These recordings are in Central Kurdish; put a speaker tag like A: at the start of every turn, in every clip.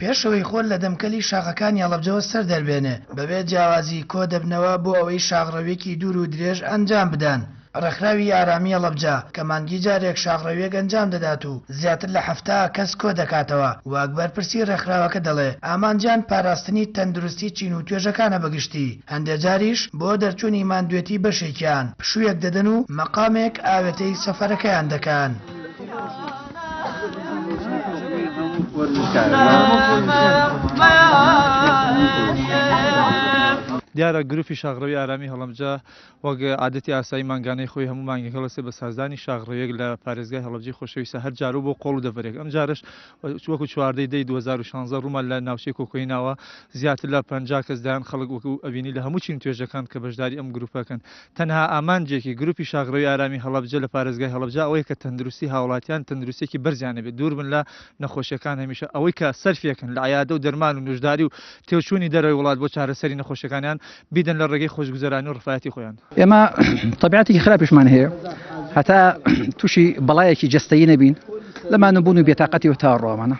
A: پێش ئەوەی خۆر لە دەمکەلی شاخەکانی هەڵەبجەوە سەر دەربێنێ، بەبێ جیاوازی کۆ دەبنەوە بۆ ئەوەی شاخڕەویەکی دوور و درێژ ئەنجام بدەن. ڕێکخراوی ئارامی هەڵەبجە کە مانگی جارێک شاخڕەویەک ئەنجام دەدات و زیاتر لە 70 کەس کۆ دەکاتەوە، وەک بەرپرسی ڕێکخراوەکە دەڵێ ئامانجیان پاراستنی تەندروستی چین و توێژەکانە بەگشتی، هەندێ جاریش بۆ دەرچوونی ماندوێتی بەشێکیان پشوویەک دەدەن و مەقامێک ئاوێتەی سەفەرەکەیان دەکەن.
B: دیارە گروپی شاخڕەوی ئارامی هەڵەبجە وەک عادەتی ئاسایی مانگانەی خۆی هەموو مانگێک هەڵەسێ بە سازدانی شاخڕەویەک لە پارێزگای هەڵەبجەی خۆشەویستە هەر جارە و بۆ قۆڵ و دەڤەرێک ئەم جارەش وەکو چواردەی دەی 2016 ڕوومان لە ناوچەی کۆکۆی ناوە زیاتر لە 50 کەس دایان خەڵک وەکو ئەبینی لە هەموو چین توێژەکان کە بەشداری ئەم گروپەکەن تەنها ئامانجێکی گروپی شاخڕەوی ئارامی هەڵەبجە لە پارێزگای هەڵەبجە ئەوەیە کە تەندروستی هاوڵاتیان تەندروستیەکی بەرزیان هەبێت دوور بن لە نەخۆشیەکان هەمیشە ئەوەی کە سەرفیەکەن لە عیادە و دەرمان و نوژداری و تێچوونی دەرەوەی وڵات بۆ چارەسەری نەخۆشیەکانیان بیدەن لە ڕێگەی خۆشگوزەرانی و ڕفایەتی خۆیان.
C: ئێمە تەبیعەتێکی خراپیشمان هەیە هەتا تووشی بەڵایەکی جەستەیی نەبین لە مانوبوون و بێتاقەتی و تا ڕۆمانە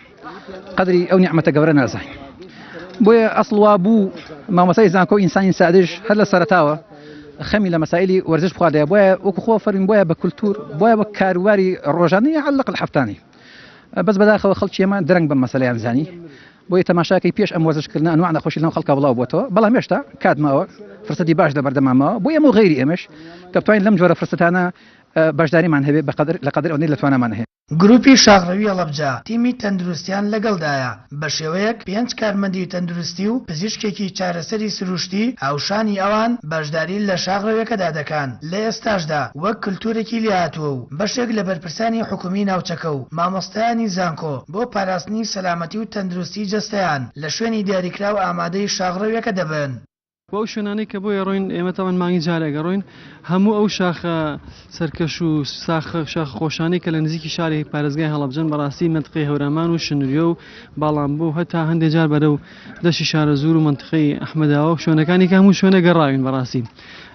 C: قەدری ئەو نیعمەتە گەورە نازانین بۆیە ئەسڵ وا بوو مامۆستای زانکۆ ئینسانی سادش هەر لە سەرەتاوە خەمی لە مەسائلی وەرزش بخوادایە بۆیە وەکو خۆ فەرمین بۆیە بە کولتور بۆیە بە کاروباری ڕۆژانە یا عەلەقل هەفتانی بەس بەداخەوە خەڵکی ئێمە درەنگ بەم مەسەلەیان زانی بۆیە تەماشاکەی پێش ئەم وەرزشکردنە ئەنواع نەخۆشی لەناو خەڵکا بڵاو بۆتەوە بەڵام هێشتا کات ماوە فرسەتی باش لەبەردەمان ماوە بۆ ئێمە و غەیری ئێمەش کە بتوانین لەم جۆرە فرسەتانە بەشداریمان هەبێ بەقەدر لە قەدر ئەوەندەی لە توانامان هەیە.
A: گروپی شاخڕەوی هەڵەبجە تیمی تەندروستیان لەگەڵدایە، بەشێوەیەک پێنج کارمەندی تەندروستی و پزیشکێکی چارەسەری سروشتی هاوشانی ئەوان بەشداری لە شاخڕەویەکەدا دەکەن، لە ئێستاشدا وەک کلتورێکی لێهاتووە و بەشێک لە بەرپرسانی حکومی ناوچەکە و مامۆستایانی زانکۆ بۆ پاراستنی سەلامەتی و تەندروستی جەستەیان لە شوێنی دیاریکراو ئامادەی شاخڕەویەکە دەبن.
D: وە ئەو شوێنانەی کە بۆی ئەڕۆین ئێمە تەبعەن مانگی جارێک ئەڕۆین هەموو ئەو شاخە سەرکەش و ساخە شاخە خۆشانەی کە لە نزیکی شاری پارێزگای هەڵەبجەن بەڕاستی مەنتقەی هەورامان و شنریۆ و باڵامبۆ و هەتا هەندێ جار بەرەو دەشتی شارەزوور و مەنتقەی ئەحمەداوە و شوێنەکانی کە هەموو شوێنە گەڕاوین بەڕاستی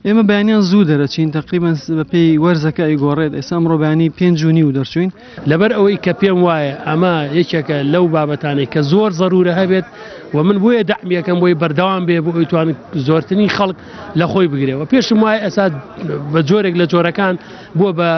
D: ئێمە بەیانیان زوو دەرەچین تەقریبەن بەپێی وەرزەکە ئەیگۆڕێت ئێستا ئەمڕۆ بەیانی پێنج و نیو دەرچوین.
E: لەبەر ئەوەی کە پێم وایە ئەمە یەکێکە لەو بابەتانەی کە زۆر زەرورە هەبێت و من بۆیە دەعمی ئەکەم بۆی بەردەوام بێ بۆ ئەوی توان زۆرترین خەڵک لە خۆی بگرێ و پێشم وایە ئێستا بە جۆرێک لە جۆرەکان بووە بە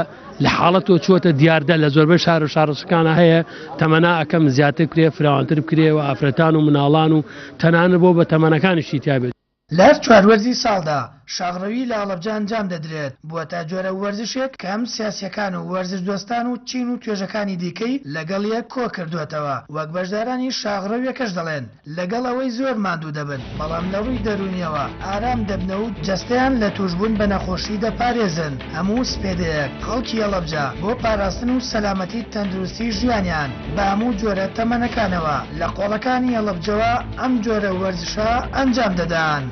E: لە حاڵەتەوە چووەتە دیاردە لە زۆربەی شار و شارۆچکەکانە هەیە تەمەنا ئەکەم زیاتر بکرێ فراوانتر بکرێ و ئافرەتان و مناڵان و تەنانەت بۆ بە تەمەنەکانیشی تیا بێت.
A: لە هەر چوار وەرزی ساڵدا شاخڕەوی لە هەڵەبجە ئەنجام دەدرێت، بووەتە جۆرە وەرزشێک کە هەم سیاسییەکان و وەرزشدۆستان و چین و توێژەکانی دیکەی لەگەڵ یەک کۆکردووەتەوە، وەک بەشدارانی شاخڕەویەکەش دەڵێن، لەگەڵ ئەوەی زۆر ماندوو دەبن، بەڵام لە ڕووی دەروونییەوە ئارام دەبنەوە و جەستەیان لە تووشبوون بە نەخۆشی دەپارێزن، هەموو سپێدەیەک خەڵکی هەڵەبجە بۆ پاراستن و سەلامەتی تەندروستی ژیانیان بە هەموو جۆرە تەمەنەکانەوە لە قۆڵەکانی هەڵەبجەوە ئەم جۆرە وەرزشە ئەنجام دەدەن.